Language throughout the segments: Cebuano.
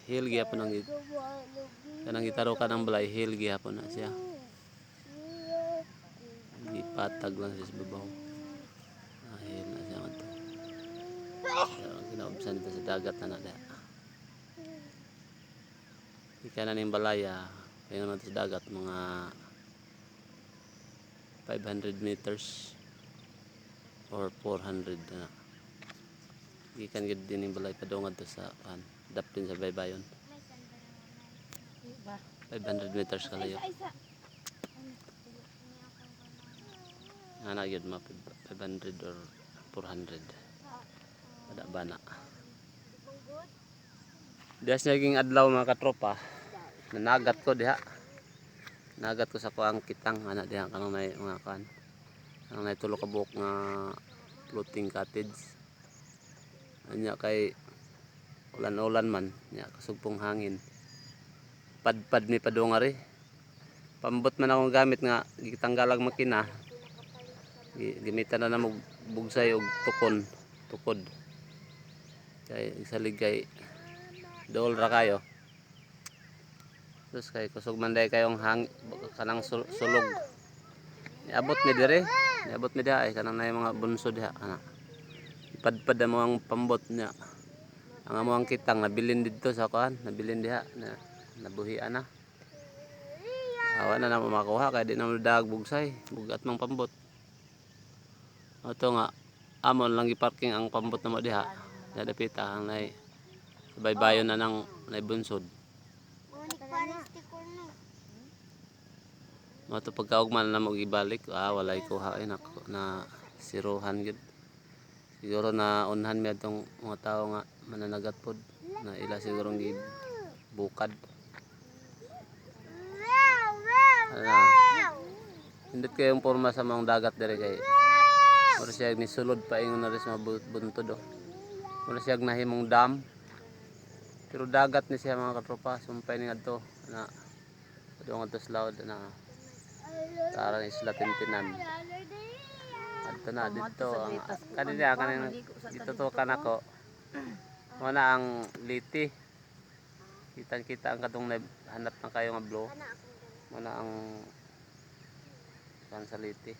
Hill gyapon ang kanang gitarokan ang balay, hill gyapon na siya. Gipatag lang siya sa babaw. Ah, hill na siya ngadto. Pero ang kinaubsan dito sa dagat na na diha. Ika na ning balaya, kaya naman sa dagat mga 500 meters or 400 na. Gikan gid din ning balay padung adto sa kan, daplin sa baybayon. 500 meters kalayo. Ana gyud mga 500 or 400. Ada bana. Dias naging adlaw, mga katropa. Nanagat ko diha. Nagat ko sa kuang kitang ana diha kanang nay mga kan. Kanang nay tulo ka buok nga floating cottage. Anya kay ulan-ulan man, nya kasugpong hangin. Padpad mi padung ari. Pambot man akong gamit nga gitanggalag makina. Gamitan na namo bugsay og tukon, tukod. Kay salig kay dool ra kayo. Terus kay kusog man day kayong hang kanang sulog. Niabot mi dire, niabot mi diha ay kanang nay mga bunso diha kana. Ipadpad na mo ang pambot niya. Ang amo ang kitang nabilin didto sa kuan, nabilin diha na nabuhian na. Awa na namo makuha kay di na mo dag bugsay, bugat mang pambot. Ato nga amon lang giparking ang pambot namo diha. Sa dapita ang nay sa baybayon na nang nay bunsod. Mao to pagkaugma na namo gibalik, ah, walay kuha ay na, na siruhan gyud. Siguro na unhan mi atong mga tao nga mananagat pod na ila siguro gibukad. Ano, nindot kayong porma sa mga dagat dire kay mura siya ni sulod pa ingon na rin sa mga buntod oh. Mura siya nahimong dam. Pero dagat ni siya, mga katropa, sumpay ni ngadto na padung ngadto sa laod na Tara Isla Tintinan. Adto na dito ang kanina kaning gitutukan ako. Mo na ang Liti. Kitang-kita ang katong hanap na kayo nga blue. Mo na ang kan sa Liti.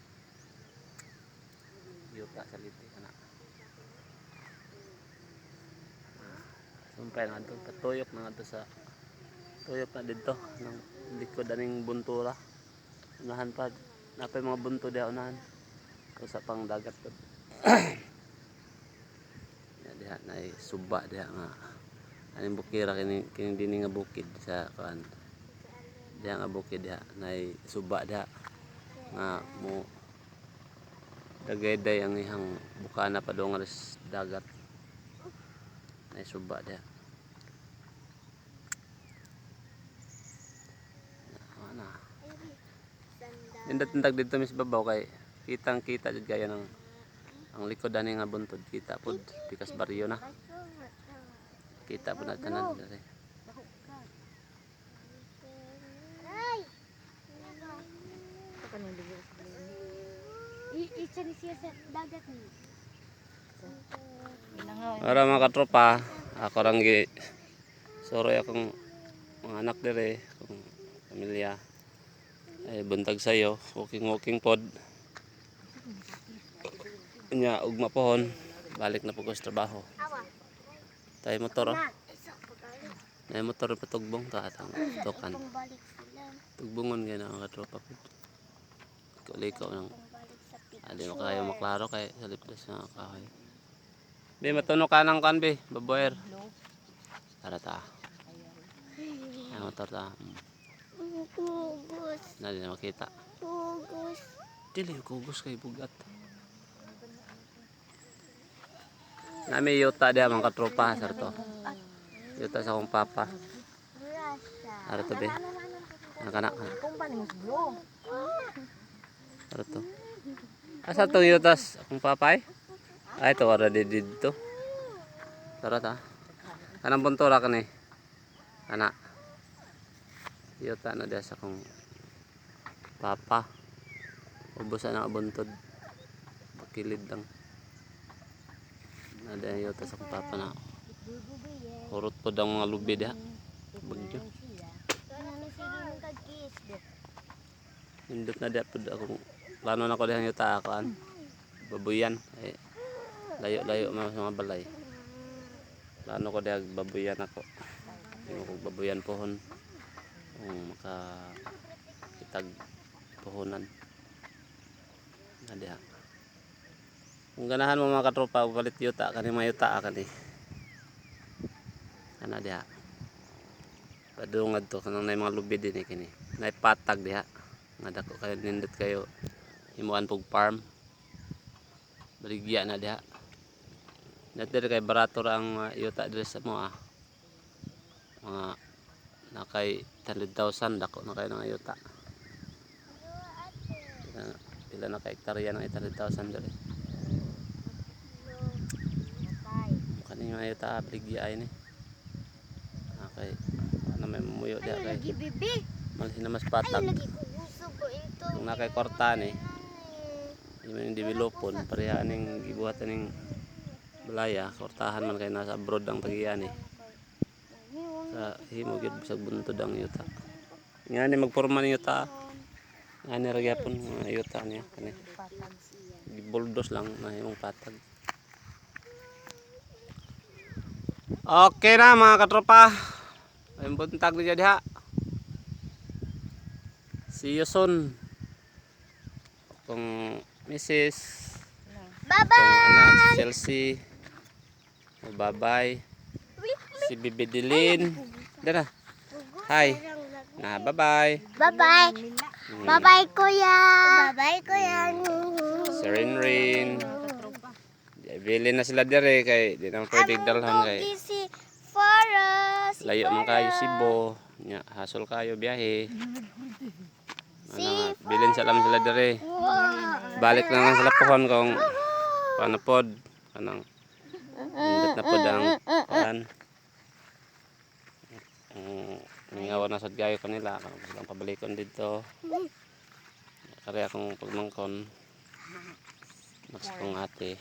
Yuta sa Liti kana. Sumpay na adto, patuyok na ngadto sa tuyok na didto nang likod aning buntura. Unahan pa napay mga bunto diha unahan. Usa pang dagat pod. Ya diha nay suba diha nga aning bukira kini kini dinhi nga bukid sa kuan. Diha nga bukid diha nay suba diha nga mo dagayday ang ihang bukana padung sa dagat. Nay suba diha. Ana. Nindot tag dito mis babaw kay kitang kita jud kayo ng ang likod ani nga buntod kita pod pikas baryo na. Kita pod na tanan diri. Ora mga katropa, ako rang gi suroy akong mga anak dire, akong pamilya. Ay buntag sayo, walking walking pod. Nya ugma pohon, balik na po ko sa trabaho. Tayo motor oh. Nay motor patugbong ta atang tukan. Tugbongon kay na ang katropa pod. Liko nang adi mo kayo maklaro kay sa lipdas nga kahoy. Be matuno ka ng kan be, baboyer. Tara ta. Ay motor ta. Kugos. Na di na makita. Kugos. Dili kugos kay bugat. Nami yuta diha mga katropa sar to. Yuta sa akong papa. Ara to be. Ana kana. Ara to. Asa tong yutas akong papa ay? Ay to ara di didto. Tara ta. Kanang buntura kani. Ana. Yuta na diha sa akong papa. Ubusan ang buntod. Pakilid lang. Nada yuta sa akong papa na. Hurot pod ang mga lubi diha. Bagyo. Nindot na diha pod akong plano na ko diha yuta kuan. Babuyan. Eh, layo-layo man sa mga balay. Plano ko diha babuyan ako. Himo kog babuyan pohon. Kung maka kitag puhunan. Na diha. Kung ganahan mo, mga katropa, palit yuta kani, mga yuta kani. Ana diha. Padung ngadto kanang nay mga lubi din eh kini. Nay patag diha. Nga dako kayo, nindot kayo himuan pog farm. Baligya na diha. Nat diri kay barato ra ang yuta diri sa mo ah. Mga nakay 100,000, dako na kayo ng yuta. Pila na ka hektarya ng 800,000 diri. Kani mga yuta baligya ay ni. Okay. Ano may muyo diha kay Lagi, bibi. malhin na mas Ay, patag. lagi ko gusto ko ito. Kung nakay kwarta ni, di man yung developon, pareha ning gibuhatan ning balaya, kwartahan man kay nasa abroad ang tagiyan eh. Sa himo gyud bisag buntod ang yuta. Nga ni magporma ni yuta. Nga ni ra gyapon mga yuta niya kani. Gibuldos lang na himong patag. Okay na, mga katropa. Ayun buntag niya diha. See you soon. Akong misis, Bye-bye. akong anak si Chelsea. Bye-bye. Si Bibi Dilin. Dara. Hi. Na, bye-bye. Bye-bye. Bye-bye, kuya. Bye-bye, kuya. Si Rin Rin. Bilin na sila dire kay di na pwede dalhan kay Doggy si Farah. Si layo man kayo Cebu. Nya hasol kayo biyahe. Ano nga, bilin sa lang sila dire. Balik na lang sila pohon kung paano pod kanang nindot na pod ang kuan. Ang mingaw na sad kayo kanila kanang silang pabalikon dito. Kaya akong pagmangkon. Mas kong ate.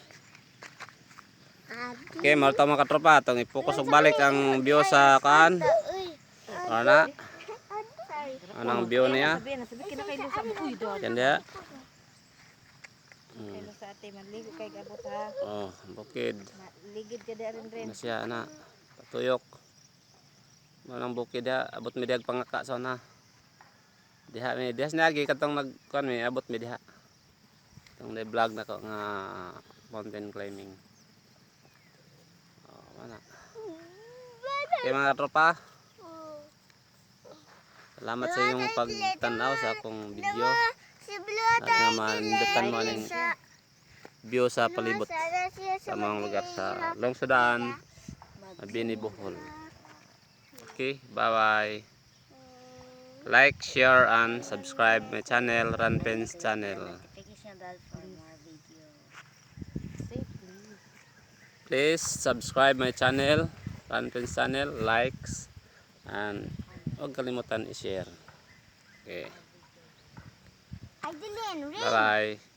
Okay, mao to, mga katropa, atong i-focus og balik ang view sa kaan. Ano na? Anang view niya? Sabi na, sabi kinakailusa mo. Uy, dod. Yan diha. Kailusa ate, manligo kay gabot ha. Oh, bukid. Maligid ka da rin rin. Ano siya na? Patuyok. Manang bukid diha, abot mi diha pangaka sa na. Diha mi, diha sinagi katong nag kuan mi, abot mi diha. Itong na vlog na ko nga mountain climbing. Oh, mana. Okay, mga katropa. Salamat sa iyong pagtanaw sa akong video. Si Blue. At nga manindutan mo aning view sa palibot Sana siya sa mga lugar sa Longsudan, Mabini, Bohol. Okay, bye-bye. Like, share, and subscribe my channel, Ranpens Channel. Notification bell for more video. Say please. Please subscribe my channel, Ranpens Channel, likes, and huwag kalimutan i-share. Okay, Adeline, ring. Bye-bye.